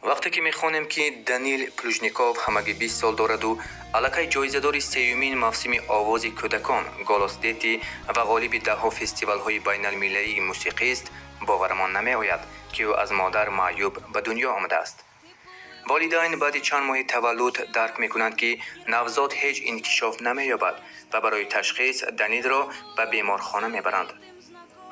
Вақте ки мехонем, ки Данил Плужников ҳамагӣ 20 сол дораду аллакай ҷоизадори сеюмин мавсими овози кӯдакон «Голос дети» ва ғолиби даҳҳо фестивалҳои байналмилалии мусиқист, боварамон намеояд, ки ӯ аз модар маъюб ба дунё омадааст. Волидайн баъди чанд моҳи таваллуд дарк мекунанд, ки навзод ҳеҷ инкишоф намеёбад, ва барои ташхис Данилро ба беморхона мебаранд.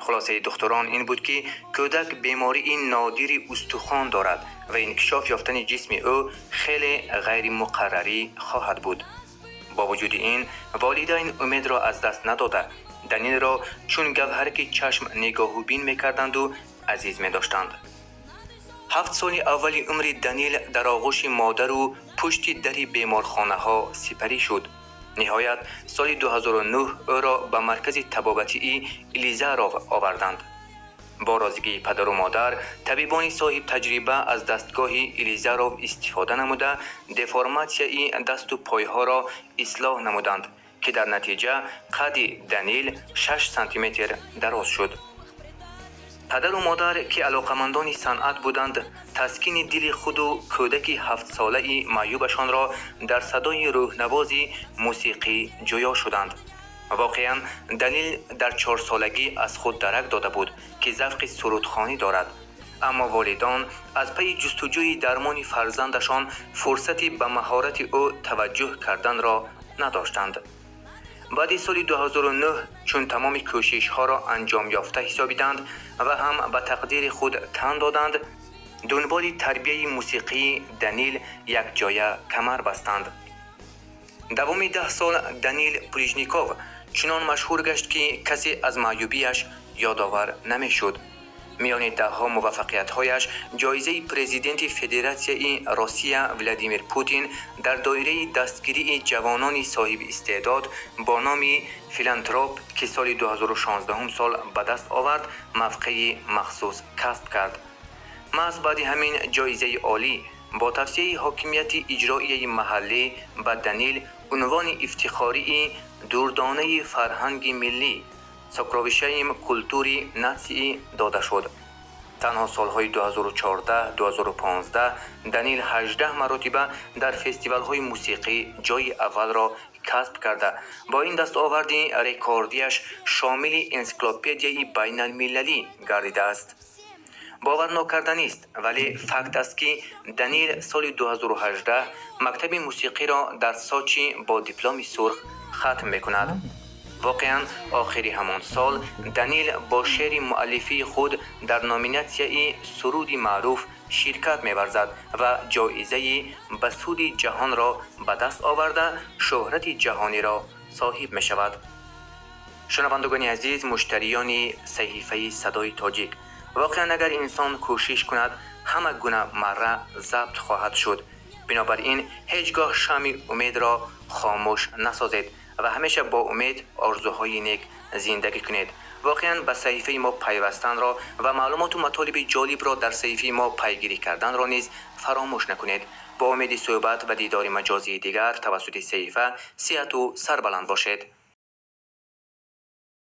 Хулосаи духтурон ин буд, ки кӯдак бемории нодири устухон дорад ва инкишоф ёфтани ҷисми ӯ хеле ғайримуқаррарӣ хоҳад буд. Бо вуҷуди ин, волидайн умедро аз даст надода, Данилро чун гавҳараки чашм нигоҳубин мекарданду азиз медоштанд. 7 соли аввали умри Данил дар оғӯши модару пушти дари беморхонаҳо сипарӣ шуд. Ниҳоят, соли 2009 ӯро ба маркази табобатии Илизаров оварданд. Бо розигии падару модар, табибони соҳибтаҷриба аз дастгоҳи Илизаров истифода намуда, деформатсияи дасту пойҳоро ислоҳ намуданд, ки дар натиҷа қадди Данил 6 сантиметр дароз шуд. Падару модар, ки алоқамандони санъат буданд, таскини дили худу кӯдаки ҳафтсолаи маъюбашонро дар садои рӯҳнавози мусиқӣ ҷӯё шуданд. Воқеан, Данил дар 4-солагӣ аз худ дарак дода буд, ки завқи сурудхонӣ дорад, аммо волидон аз пайи ҷустуҷӯи дармони фарзандашон фурсати ба маҳорати ӯ таваҷҷӯҳ карданро надоштанд. Баъди соли 2009, чун тамоми кӯшишҳоро анҷомёфта ҳисобиданд ва ҳам ба тақдири худ тан доданд, дунболи тарбияи мусиқии Данил якҷоя камар бастанд. Давоми 10 сол Данил Плужников чунон машҳур гашт, ки касе аз маъюбияш ёдовар намешуд. Миёни даҳҳо муваффақиятҳояш ҷоизаи президенти Федератсияи Россия Владимир Путин дар доираи дастгирии ҷавонони соҳиби истеъдод бо номи «Филантроп», ки соли 2016 сол ба даст овард, мавқеи махсус касб кард. Маҳз баъди ҳамин ҷоизаи олӣ бо тавсияи ҳокимияти иҷроияи маҳаллӣ ба Данил унвони ифтихории «Дурдонаи фарҳанги миллӣ» «Сокровищаем культуры нации» дода шуд. Танҳо солҳои 2014-2015 Данил 18 маротиба дар фестивалҳои мусиқӣ ҷойи аввалро касб карда, бо ин дастоварди рекордияш шомили энсиклопедияи байналмилалӣ гардидааст. Бовар нокарданист, вале факт аст, ки Данил соли 2018 мактаби мусиқиро дар Сочи бо дипломи сурх хатм мекунад. Воқеан, охири ҳамон сол Данил бо шеъри муаллифии худ дар номинатсияи «Суруди маъруф» ширкат меварзад ва ҷоизаи ба суди ҷаҳонро ба даст оварда, шӯҳрати ҷаҳониро соҳиб мешавад. Шунавандагони азиз, муштариёни саҳифаи Садои Тоҷик, воқеан, агар инсон кӯшиш кунад, ҳама гуна марра забт хоҳад шуд. Бинобар ин ҳеҷ гоҳ шамъи умедро хомӯш насозед ва ҳамеша бо умед, орзуҳои нек зиндагӣ кунед. Воқеан, ба саҳифаи мо пайвастанро ва маълумоту матолиби ҷолибро дар саҳифаи мо пайгирӣ карданро низ фаромӯш накунед. Бо умеди суҳбат ва дидори маҷозии дигар тавассути саҳифа сиҳату сарбаланд бошед.